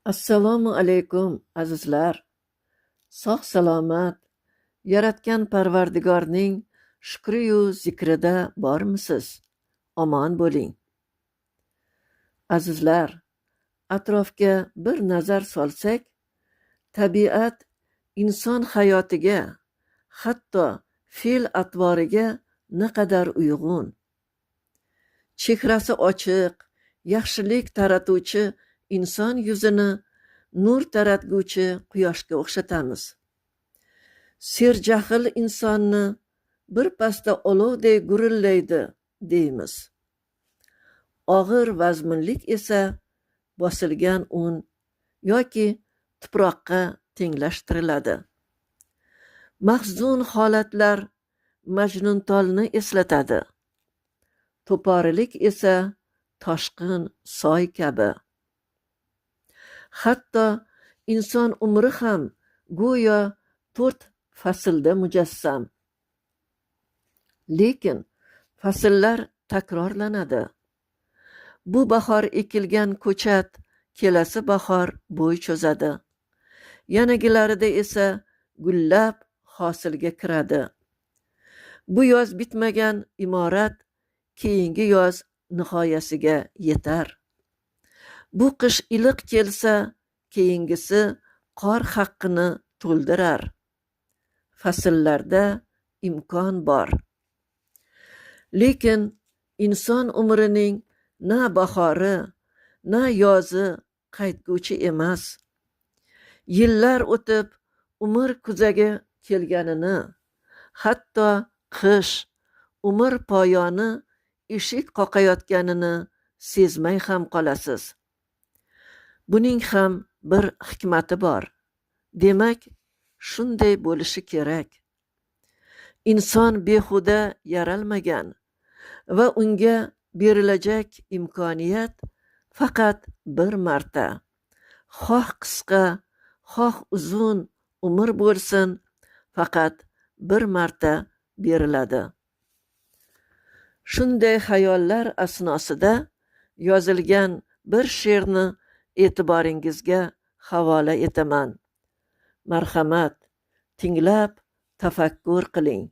Assalomu alaykum, azizlar. Sog' salomat, yaratgan Parvardigorning shukriyu zikrida bormisiz? Omon bo'ling. Azizlar, atrofga bir nazar solsak, tabiat inson hayotiga, hatto fe'l-atvoriga naqadar uyg'un. Chehrasi ochiq, yaxshilik taratuvchi inson yuzini nur taratguvchi quyoshga o'xshatamiz. Serjahl insonni bir pasda olovday gurillaydi deymiz. Og'ir vazminlik esa bosilgan un yoki tuproqqa tenglashtiriladi. Mahzun holatlar majnuntolni eslatadi. To'porilik esa toshqin soy kabi. Hatto inson umri ham go'yo to'rt faslda mujassam. Lekin fasllar takrorlanadi. Bu bahor ekilgan ko'chat kelasi bahor bo'y cho'zadi. Yanagilarida esa gullab hosilga kiradi. Bu yoz bitmagan imorat keyingi yoz nihoyasiga yetar. Bu qish iliq kelsa, keyingisi qor haqqini to'ldirar. Fasllarda imkon bor. Lekin inson umrining na bahori, na yozi qaytguvchi emas. Yillar o'tib umr kuzaga kelganini, hatto qish, umr poyoni eshik qoqayotganini sezmay ham qolasiz. Buning ham bir hikmati bor. Demak, shunday bo'lishi kerak. Inson behuda yaralmagan va unga berilajak imkoniyat faqat bir marta. Xoh qisqa, xoh uzun umr bo'lsin, faqat bir marta beriladi. Shunday xayollar asnosida yozilgan bir she'rni e'tiboringizga havola etaman. Marhamat, tinglab tafakkur qiling.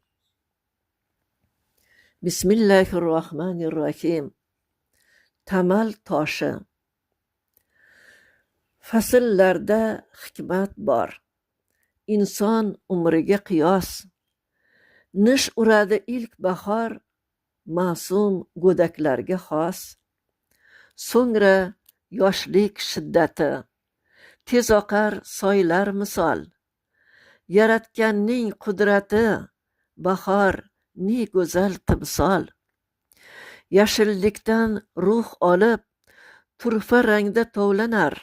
Bismillahirrohmanirrohim. Tamal toshi. Fasllarda hikmat bor. Inson umriga qiyos. Nish uradi ilk bahor ma'sum go'daklarga xos. So'ngra yoshlik shiddati, tez oqar soylar misol. Yaratganning qudrati, bahor ne go'zal timsol. Yashillikdan ruh olib, turfa rangda tovlanar.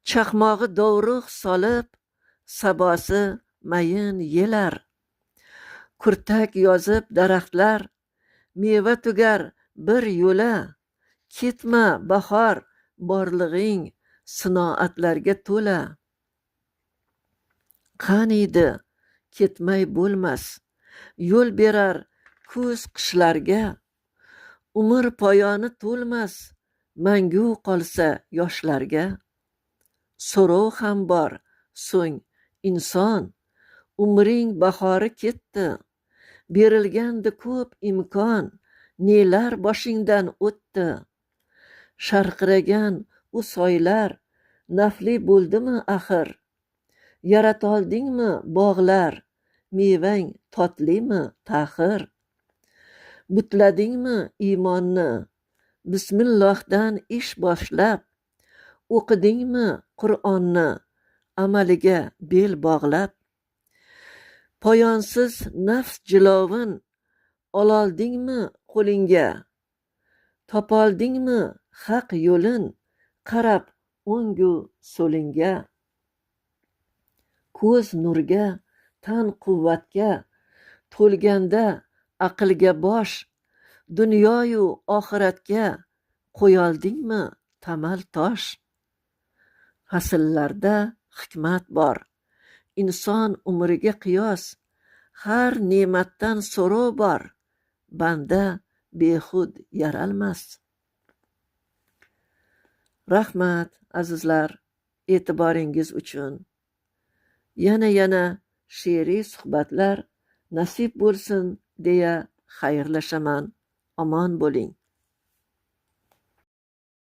Chaqmog'i dovruq solib, sabosi mayin yelar. Kurtak yozib daraxtlar, meva tugar bir yo'la. Ketma, bahor, borlig'ing sinoatlarga to'la. Qaniydi ketmay bo'lmas, yo'l berar kuz qishlarga. Umr poyoni to'lmas, mangu qolsa yoshlarga. So'rov ham bor, so'ng inson, umring bahori ketdi. Berilgandi ko'p imkon, nelar boshingdan o'tdi. Sharqiragan u soylar nafli bo'ldimi axir? Yaratoldingmi bog'lar, mevang totlimi taxir? Butladingmi iymonni, bismillohdan ish boshlab, o'qidingmi Qur'onni, amaliga bel bog'lab? Poyonsiz nafs jilovin ololdingmi qo'lingga? Topoldingmi haq yo'lin qarab o'ngu so'lingga? Ko'z nurga, tan quvvatga to'lganda aqlga bosh, dunyoyu oxiratga qo'yoldingmi tamal tosh? Fasllarda hikmat bor. Inson umriga qiyos, har ne'matdan so'rov bor. Banda behud yaralmas. Rahmat, azizlar. E'tiboringiz uchun. Yana she'riy suhbatlar nasib bo'lsin deya xayrlashaman. Omon bo'ling.